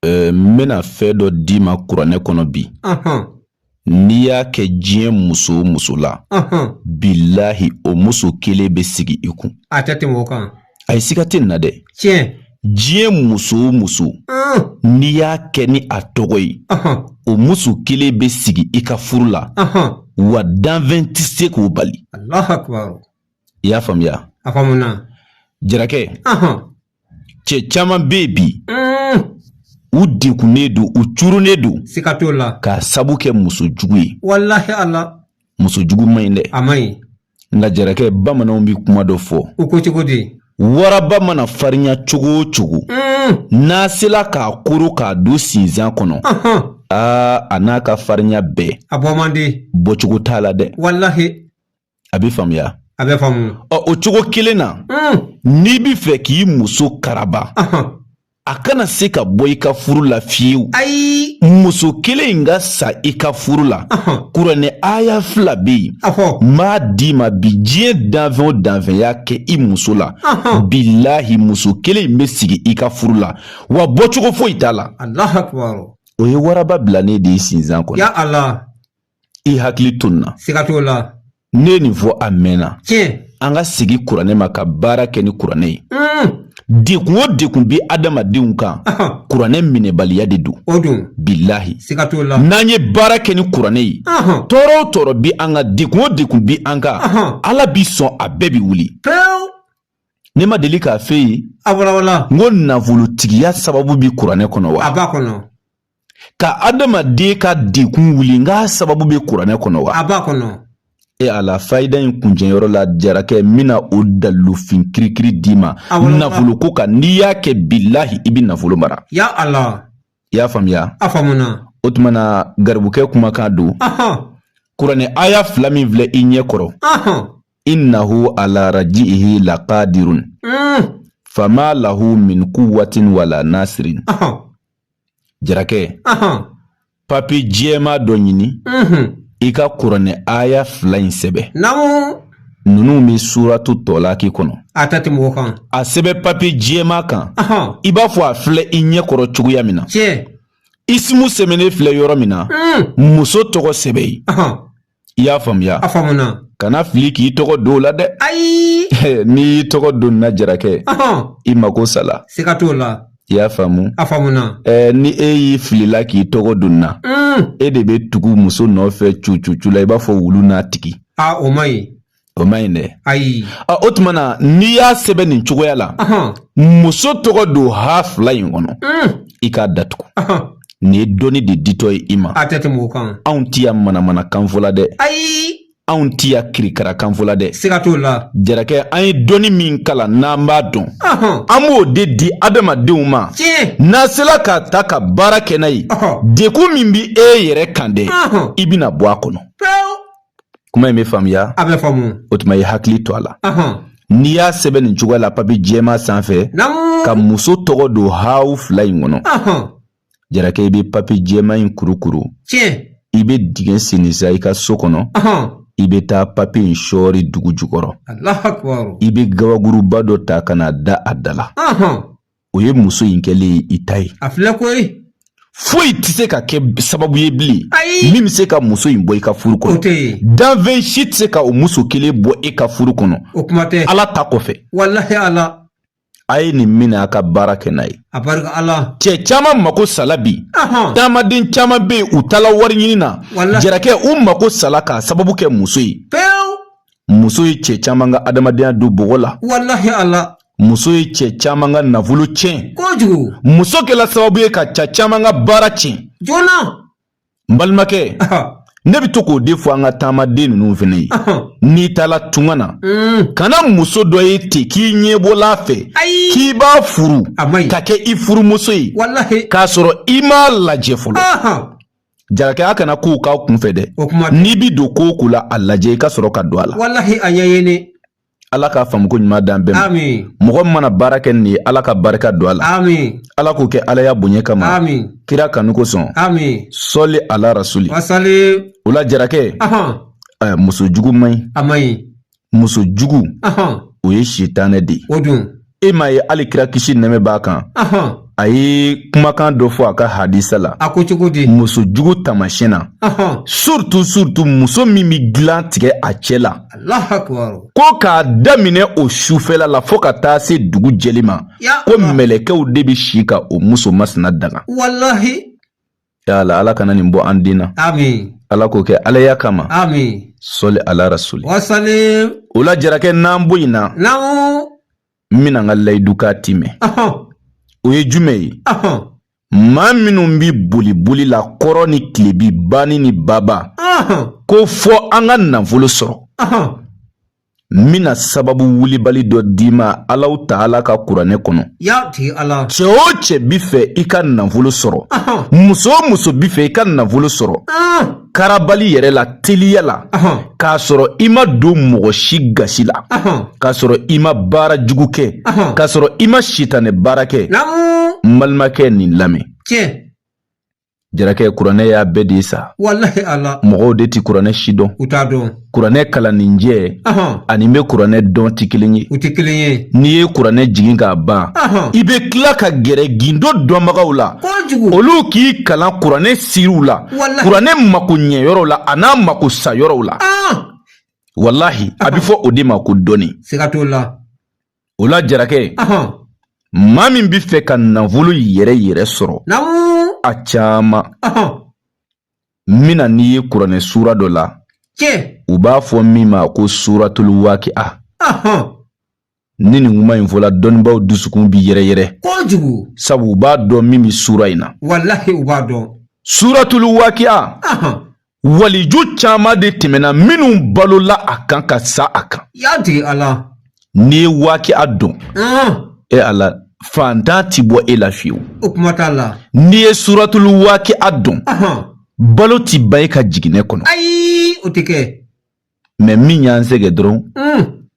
N bɛna fɛn dɔ d'i ma kuranɛ kɔnɔ bi. N'i y'a kɛ diɲɛ muso o muso la, bilahi, o muso kelen bɛ sigi i kun. A tɛ tɛmɛ o kan. Ayi, siga tɛ nin na dɛ. Diɲɛ muso o muso, n'i y'a kɛ ni a tɔgɔ ye, o muso kelen bɛ sigi i ka furu la, wa danfɛn tɛ se k'o bali. I y'a faamuya? A faamuna. Jarakɛ, cɛ caman bɛ yen bi, u degunnen don, u curunnen don. Siga t'o la. K'a sabu kɛ muso jugu ye. Walahi Ala. Muso jugu man ɲi dɛ. A man ɲi. Nka jarakɛ, bamananw bɛ kuma dɔ fɔ. U ko cogo di? Waraba mana farinya cogo o cogo, n'a sela k'a koro k'a don sinzan kɔnɔ, aa, a n'a ka farinya bɛɛ, a bɔ man di. Bɔcogo t'a la dɛ. Walahi. A bɛ faamuya? A bɛ faamu. Ɔ, o cogo kelen na, n'i bɛ fɛ k'i muso karaba, a kana se ka bɔ i ka furu la fiyewu, Ayi. Muso kelen in ka sa i ka furu la, kuranɛ aya 2 bɛ yen. A fɔ. N b'a d'i ma bi. Diɲɛ danfɛn o danfɛn y'a kɛ i muso la, bilahi, muso kelen in bɛ sigi i ka furu la, wa bɔcogo foyi t'a la. Alahu akubaru. O ye waraba bilanen de ye sinzan kɔnɔ. Ya Ala. I hakili to nin na. Siga t'o la. Ne ye nin fɔ a mɛnna. Tiɲɛ. An ka segin kuranɛ ma ka baara kɛ ni kuranɛ ye. Dekun o dekun bi adamadenw kan, kuranɛ minɛbaliya de don. O dun. Bilahi. Siga t'o la. N'an ye baara kɛ ni kuranɛ ye, tɔɔrɔ o tɔɔrɔ bi an kan, dekun o dekun bi an kan, Ala bi sɔn, a bɛɛ bi wuli. Pewu. Ne ma deli k'a f'e ye A walawala. n ko nafolotigiya sababu bi kuranɛ kɔnɔ wa? A b'a kɔnɔ. Ka adamaden ka dekun wuli, n k'a sababu bɛ kuranɛ kɔnɔ wa? A b'a kɔnɔ. E Ala, fayida in kuncɛyɔrɔ la, jarakɛ, n bɛna o dalilufin kirikiri d'i ma nafolo ko kan. N'i y'a kɛ, bilahi, i bɛ nafolo mara. Ya Ala. I y'a faamuya? A faamuna. O tuma na, garibukɛ kumakan don. Kuranɛ aya 2 min filɛ i ɲɛ kɔrɔ, innahu ala raji'ihi laqadirun fama lahu min quwwatin wala nasirin. Jarakɛ, papiye jɛma dɔ ɲini, i ka kuranɛ aya 2 in sɛbɛn. Ninnu bɛ suratu tɔlaki kɔnɔ. A tɛ tɛmɛ o kan. A sɛbɛn papiye jɛma kan, i b'a fɔ a filɛ i ɲɛ kɔrɔ cogoya min na. Isimu sɛbɛnnen filɛ yɔrɔ min na, muso tɔgɔ sɛbɛn yen. I y'a faamuya? A faamuna. Kana fili k'i tɔgɔ don o la dɛ. Ayi. N'i y'i tɔgɔ don na, jarakɛ, i mako sala. Siga t'o la. I y'a faamu? A faamuna. Ni e y'i filila k'i tɔgɔ don na, e de bɛ tugu muso nɔfɛ cucucu la, i b'a fɔ wulu n'a tigi. A, o man ɲi. O man ɲi dɛ. Ayi. O tuma na, n'i y'a sɛbɛn nin cogoya la, muso tɔgɔ don ha 2 in kɔnɔ, i k'a datugu. Nin ye dɔnni de ditɔ ye i ma. A tɛ tɛmɛ o kan. Anw ti yan manamanakan fɔ la dɛ. Ayi. Anw ti yan kirikarakan fɔ la dɛ. Siga t'o la. Jarakɛ, an ye dɔnni min kalan, n'an b'a dɔn, an b'o de di adamadenw ma. N'a sela k'a ta ka baara kɛ n'a ye, dekun min bɛ e yɛrɛ kan dɛ, i bɛna bɔ a kɔnɔ. Kuma in bɛ faamuya? A bɛ faamu. O tuma, i hakili to a la. N'i y'a sɛbɛn nin cogoya la papiye jɛman sanfɛ, ka muso tɔgɔ don haw 2 in kɔnɔ, jarakɛ, i bɛ papiye jɛman in kurukuru, i bɛ dingɛ senni sa i ka so kɔnɔ, i bɛ taa papiye in sɔɔri dugu jukɔrɔ, i bɛ gabakuruba dɔ ta ka na da a da la. O ye muso in kɛlen ye i ta ye. A filɛ koyi. Foyi tɛ se ka kɛ sababu ye bilen min bɛ se ka muso in bɔ i ka furu kɔnɔ. Danfɛn si tɛ se ka o muso kelen bɔ e ka furu kɔnɔ. O kuma tɛ. Ala ta kɔfɛ. Walahi Ala. A ye nin minɛ, a ka baara kɛ n'a ye. A barika Ala. Cɛ caman mako sala bi. Taamaden caman bɛ yen, u taala wari ɲini na. Jarakɛ, u mako sala k'a sababu kɛ muso ye. Pewu. Muso ye cɛ caman ka adamadenya don bɔgɔ la. Walahi Ala. Muso ye cɛ caman ka nafolo tiɲɛ. Kojugu. Muso kɛla sababu ye ka cɛ caman ka baara tiɲɛ. Joona. N balimakɛ, ne bɛ to k'o de fɔ an ka taamaden ninnu fana ye. N'i taala tunga na, kana muso dɔ ye ten k'i ɲɛbɔla a fɛ k'i b'a furu ka kɛ i furumuso ye, k'a sɔrɔ i m'a lajɛ fɔlɔ. Jarakɛ, a kana kow k'aw kunfɛ dɛ. N'i bɛ don ko o ko la, a lajɛ i ka sɔrɔ ka don a la. Walahi, a ɲɛɲini. Ala k'a faamuko ɲuman d'an bɛɛ ma. Mɔgɔ min mana baara kɛ nin ye, Ala ka barika don a la. Ala k'o kɛ Alaya bonya kama, kira kanu kosɔn. Sɔli ala rasuli. O la, jarakɛ, muso jugu man ɲi. A man ɲi. Muso jugu, o ye sitanɛ de ye. O dun. E m'a ye hali kira, kisi nɛmɛ b'a kan. A ye kumakan dɔ fɔ a ka hadisa la. A ko cogo di? Muso jugu taamasiyɛn na, surtout surtout muso min bɛ dilan tigɛ a cɛ la. Alahu akibaru. Ko k'a daminɛ o sufɛla la fo ka taa se dugu jɛli ma, ko mɛlɛkɛw de bɛ si ka o muso masina daga. Walahi. Yala Ala kana nin bɔ an den na. Amin. Ala k'o kɛ alaya kama. Amin. Sɔli ala rasuli. Wasalim. O la jarakɛ, n'an bɔ yen na, n bɛna n ka layidukan timɛ. O ye jumɛn ye? Maa minnu bi boli boli la kɔrɔn ni tilebi, bani ni baba, ko fɔ an ka nafolo sɔrɔ, n bɛna sababu wulibali dɔ d'i ma Alahu Taala ka kuranɛ kɔnɔ. Cɛ o cɛ bi fɛ i ka nafolo sɔrɔ, muso o muso bi fɛ i ka nafolo sɔrɔ karabali yɛrɛ la, teliya la, k'a sɔrɔ i ma don mɔgɔ si gasi la, k'a sɔrɔ i ma baara jugu kɛ, k'a sɔrɔ i ma sitanɛ baara kɛ, n balimakɛ, nin lamɛn. Jarakɛ, kuranɛ y'a bɛɛ de ye sa. Walahi Ala. Mɔgɔw de ti kuranɛ si dɔn. U t'a dɔn. Kuranɛ kalanninjɛ ani bɛ kuranɛ dɔn ti kelen ye. U tɛ kelen ye. N'i ye kuranɛ jigin k'a ban, i bɛ tila ka gɛrɛ gindo dɔnbagaw la. Kojugu. Olu k'i kalan kuranɛ siriw la, kuranɛ mako ɲɛyɔrɔw la, a n'a mako sa yɔrɔw la. Walahi, a bɛ fɔ o de ma ko dɔnni. Siga t'o la. O la jarakɛ, maa min bɛ fɛ ka nafolo yɛrɛ yɛrɛ sɔrɔ a caman, n bɛna n'i ye kuranɛ sura dɔ la, u b'a fɔ min ma ko suratul waki'a. Ni nin kuma in fɔla, dɔnnibaaw dusukun bi yɛrɛ yɛrɛ kojugu, sabu u b'a dɔn min bɛ sura in na. Walahi, u b'a dɔn. Suratul waki'a, waliju caman de tɛmɛna minnu balola a kan ka sa a kan. Ya tigi Ala. N'i ye waki'a dɔn, e Ala, fantan ti bɔ e la fiyewu. O kuma t'a la. N'i ye suratul waki'a dɔn, balo ti ban e ka jiginɛ kɔnɔ. Ayi, o tɛ kɛ. Mais min y'an sɛgɛn dɔrɔn,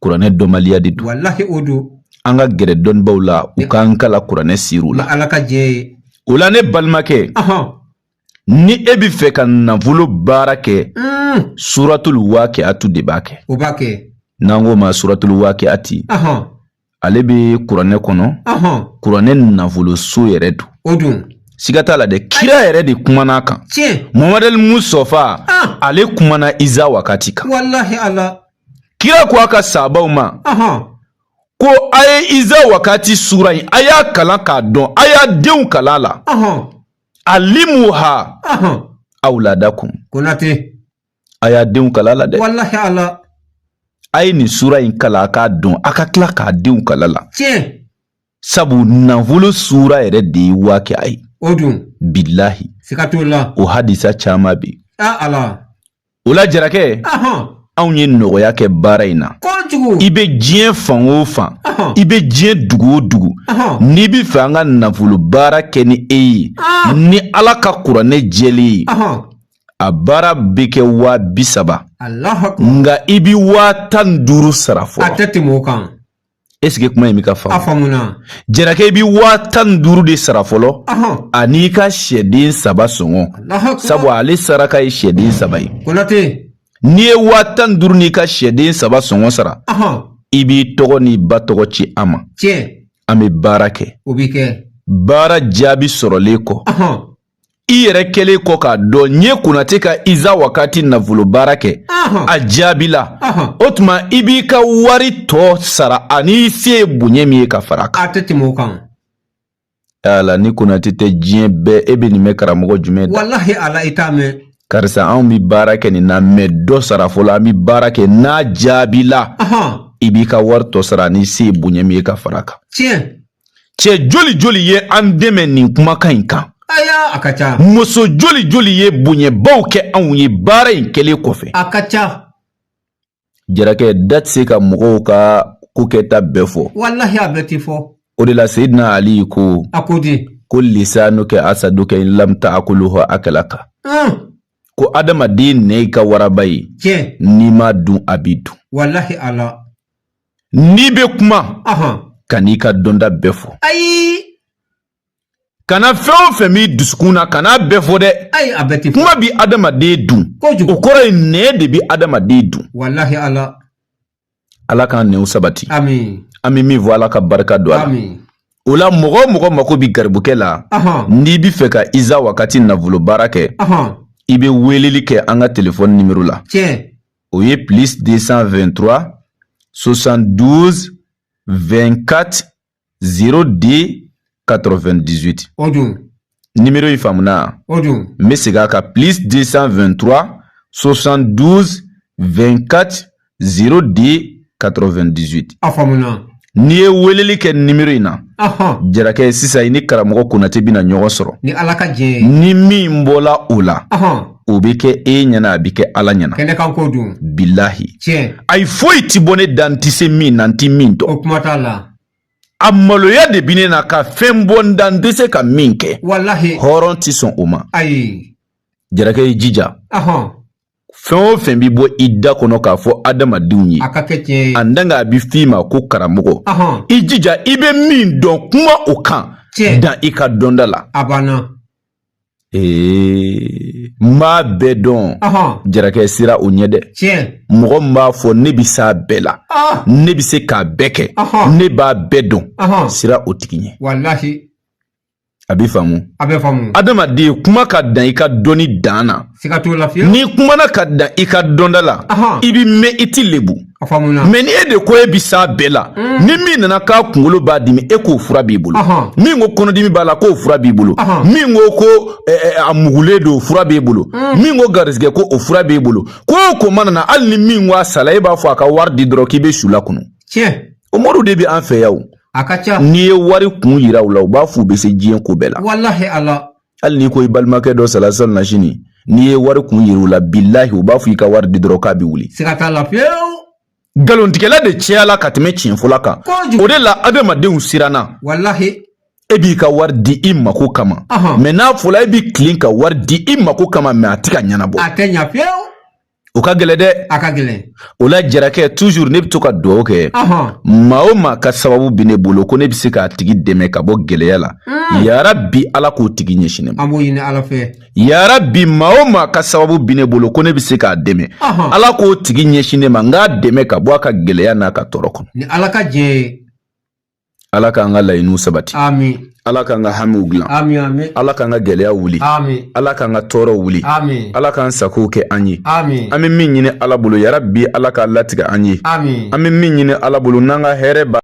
kuranɛ dɔnbaliya de don. Walahi, o don. An ka gɛrɛ dɔnnibaw la, u k'an kalan kuranɛ siriw la. Ala ka diɲɛ ye. O la ne balimakɛ, ni e bɛ fɛ ka nafolo baara kɛ, suratul waki'atu de b'a kɛ. O b'a kɛ. N'an k'o ma suratul waki'ati, ale bɛ kuranɛ kɔnɔ, kuranɛ nafolo so yɛrɛ don. O dun. Siga t'a la dɛ, kira yɛrɛ de kumana a kan. Muhamadal Mustafa, ale kumana iza wakati kan. Walahi Ala. Kira ko a ka sabaw ma ko a ye iza wakati sura in, a y'a kalan k'a dɔn, a y'a denw kalan a la. Alimuha awladakum. Konate. A y'a denw kalan a la dɛ. Walahi Ala. A ye nin sura in kalan a k'a dɔn, a ka tila k'a denw kalan a la. Sabu nafolo sura yɛrɛ de ye waki'a ye. O dun. Bilahi. Siga t'o la. O hadisa caman bɛ yen. Ala. O la jarakɛ, anw ye nɔgɔya kɛ baara in na. Kojugu. I bɛ diɲɛ fan o fan, i bɛ diɲɛ dugu o dugu, n'i bɛ fɛ an ka nafolo baara kɛ ni e ye, ni Ala ka kuranɛ jɛlen ye, a baara bɛ kɛ 30,000. Nka i bɛ 15,000 sara fɔlɔ. A tɛ tɛmɛ o kan. Est-ce que kuma in bɛ ka faamu? A faamuna. Jarakɛ, i bɛ 15,000 de sara fɔlɔ, ani i ka sɛden 3 sɔngɔ, sabu ale saraka ye sɛden 3 ye. Konate. N'i ye 15,000 n'i ka sɛden 3 sɔngɔ sara, i b'i tɔgɔ n'i ba tɔgɔ ci an ma. An bɛ baara kɛ. O bɛ kɛ. Baara jaabi sɔrɔlen kɔ, i yɛrɛ kɛlen kɔ k'a dɔn n ye Konate ka iza wakati nafolo baara kɛ, a jaabila, o tuma i b'i ka wari tɔ sara ani i se ye bonya min ye ka fara a kan. A tɛ tɛmɛ o kan. Ala, ni Konate tɛ diɲɛ bɛɛ, e bɛ nin mɛn karamɔgɔ jumɛn da? Walahi Ala, i t'a mɛn. Karisa, anw bɛ baara kɛ nin na, mais dɔ sara fɔlɔ, an bɛ baara kɛ, n'a jaabila, i b'i ka wari tɔ sara ani i se ye bonya min ye ka fara a kan. Tiɲɛ. Cɛ joli joli ye an dɛmɛ nin kumakan in kan? Aya, a ka ca. Muso joli joli ye bonyabaw kɛ anw ye baara in kɛlen kɔfɛ? A ka ca. Jarakɛ, da tɛ se ka mɔgɔw ka ko kɛta bɛɛ fɔ. Walahi, a bɛɛ tɛ fɔ. O de la Seyidina Ali ko. A ko di. Ko lisanuka asaduka in lam taakuluhu akalaka. Ko adamaden nɛn y'i ka waraba ye. Tiɲɛ. N'i m'a dun, a b'i dun. Walahi Ala. N'i bɛ kuma, kan'i ka dɔnta bɛɛ fɔ. Ayi. Kana fɛn o fɛn b'i dusukun na, kan'a bɛɛ fɔ dɛ. Ayi, a bɛɛ tɛ fɔ. Kuma bi adamaden dun. Kojugu. O kɔrɔ ye nɛn de bi adamaden dun. Walahi Ala. Ala k'an nɛnw sabati. Amin. An bɛ min fɔ, Ala ka barika don a la. Amin. O la, mɔgɔ o mɔgɔ mako bi garibukɛ la, n'i bi fɛ ka iza wakati nafolo baara kɛ, i bɛ weleli kɛ an ka telefɔni nimero la. O ye plus 223 72 24 02 98. O dun. Nimero in faamuna? O dun. N bɛ segin a kan: plus 223 72 24 02 98. A faamuna. N'i ye weleli kɛ nimero in na, jarakɛ, sisan i ni karamɔgɔ Konate bɛna ɲɔgɔn sɔrɔ. Ni Ala ka jɛn ye. Ni min bɔla o la, o bɛ kɛ e ɲɛna, a bɛ kɛ Ala ɲɛna. Kɛnɛ kan ko dun. Bilahi. Tiɲɛ. Ayi, foyi ti bɔ ne da n ti se min na, n ti min dɔn. O kuma t'a la. A maloya de bi ne na ka fɛn bɔ n da n tɛ se ka min kɛ. Walahi. Hɔrɔn ti sɔn o ma. Ayi. Jarakɛ, i jija, fɛn o fɛn bi bɔ i da kɔnɔ k'a fɔ adamadenw ye, a ka kɛ tiɲɛ ye. En tant que a bi f'i ma ko karamɔgɔ, i jija, i bɛ min dɔn, kuma o kan. Dan i ka dɔnda la. A banna. Ee, n b'a bɛɛ dɔn. Jarakɛ, siran o ɲɛ dɛ. Mɔgɔ min b'a fɔ ne bi s'a bɛɛ la, ne bi se k'a bɛɛ kɛ, ne b'a bɛɛ dɔn, siran o tigi ɲɛ. Walahi. A bɛ faamu? A bɛ faamu. Adamaden, kuma ka dan i ka dɔnni dan na. Siga t'o la fiyewu. N'i kumana ka dan i ka dɔnda la, i bi mɛn, i ti lebu. A faamuna. Mais ni e de ko e bi s'a bɛɛ la, ni min nana k'a kunkolo b'a dimi, e k'o fura b'i bolo. Min ko kɔnɔdimi b'a la, k'o fura b'i bolo. Min ko ko a mugulen don, o fura b'e bolo. Min ko garisɛgɛ ko, o fura b'e bolo. Ko o ko mana na, hali ni min ko a sala, e b'a fɔ a ka wari di dɔrɔn k'i bɛ su lakunu. O moriw de bɛ an fɛ yan o. A ka ca. N'i ye wari kun yira u la, u b'a fɔ u bɛ se diɲɛ ko bɛɛ la. Walahi Ala. Hali n'i ko i balimakɛ dɔ sala salon na sini, n'i ye wari kun yira u la, bilahi, u b'a fɔ i ka wari di dɔrɔn k'a bɛ wuli. Siga t'a la fiyewu. Nkalontigɛla de cayala ka tɛmɛ tiɲɛfɔla kan. O de la adamadenw siranna. Walahi. E b'i ka wari di i mako kama, mais n'a fɔla e b'i tilen ka wari di i mako kama, mais a tɛ ka ɲɛnabɔ. A tɛ ɲa fiyewu. O ka gɛlɛn dɛ. A ka gɛlɛn. O la jarakɛ, toujours ne bɛ to ka dugawu kɛ, maa o maa ka sababu bɛ ne bolo ko ne bɛ se k'a tigi dɛmɛ ka bɔ gɛlɛya la, yarabi Ala k'o tigi ɲɛsin ne ma. An b'o ɲini Ala fɛ. Yarabi, maa o maa ka sababu bɛ ne bolo ko ne bɛ se k'a dɛmɛ, Ala k'o tigi ɲɛsin ne ma, n k'a dɛmɛ ka bɔ a ka gɛlɛya n'a ka tɔɔrɔ kɔnɔ. Ni Ala ka jɛn ye. Ala k'an ka laɲiniw sabati. Amin. Ala k'an ka hamiw dilan. Amin, amin. Ala k'an ka gɛlɛya wuli. Amin. Ala k'an ka tɔɔrɔ wuli. Amin. Ala k'an sagow kɛ an ye. Amin. An bɛ min ɲini Ala bolo, yarabi Ala k'a latigɛ an ye. Amin. An bɛ min ɲini Ala bolo n'an ka hɛrɛ ba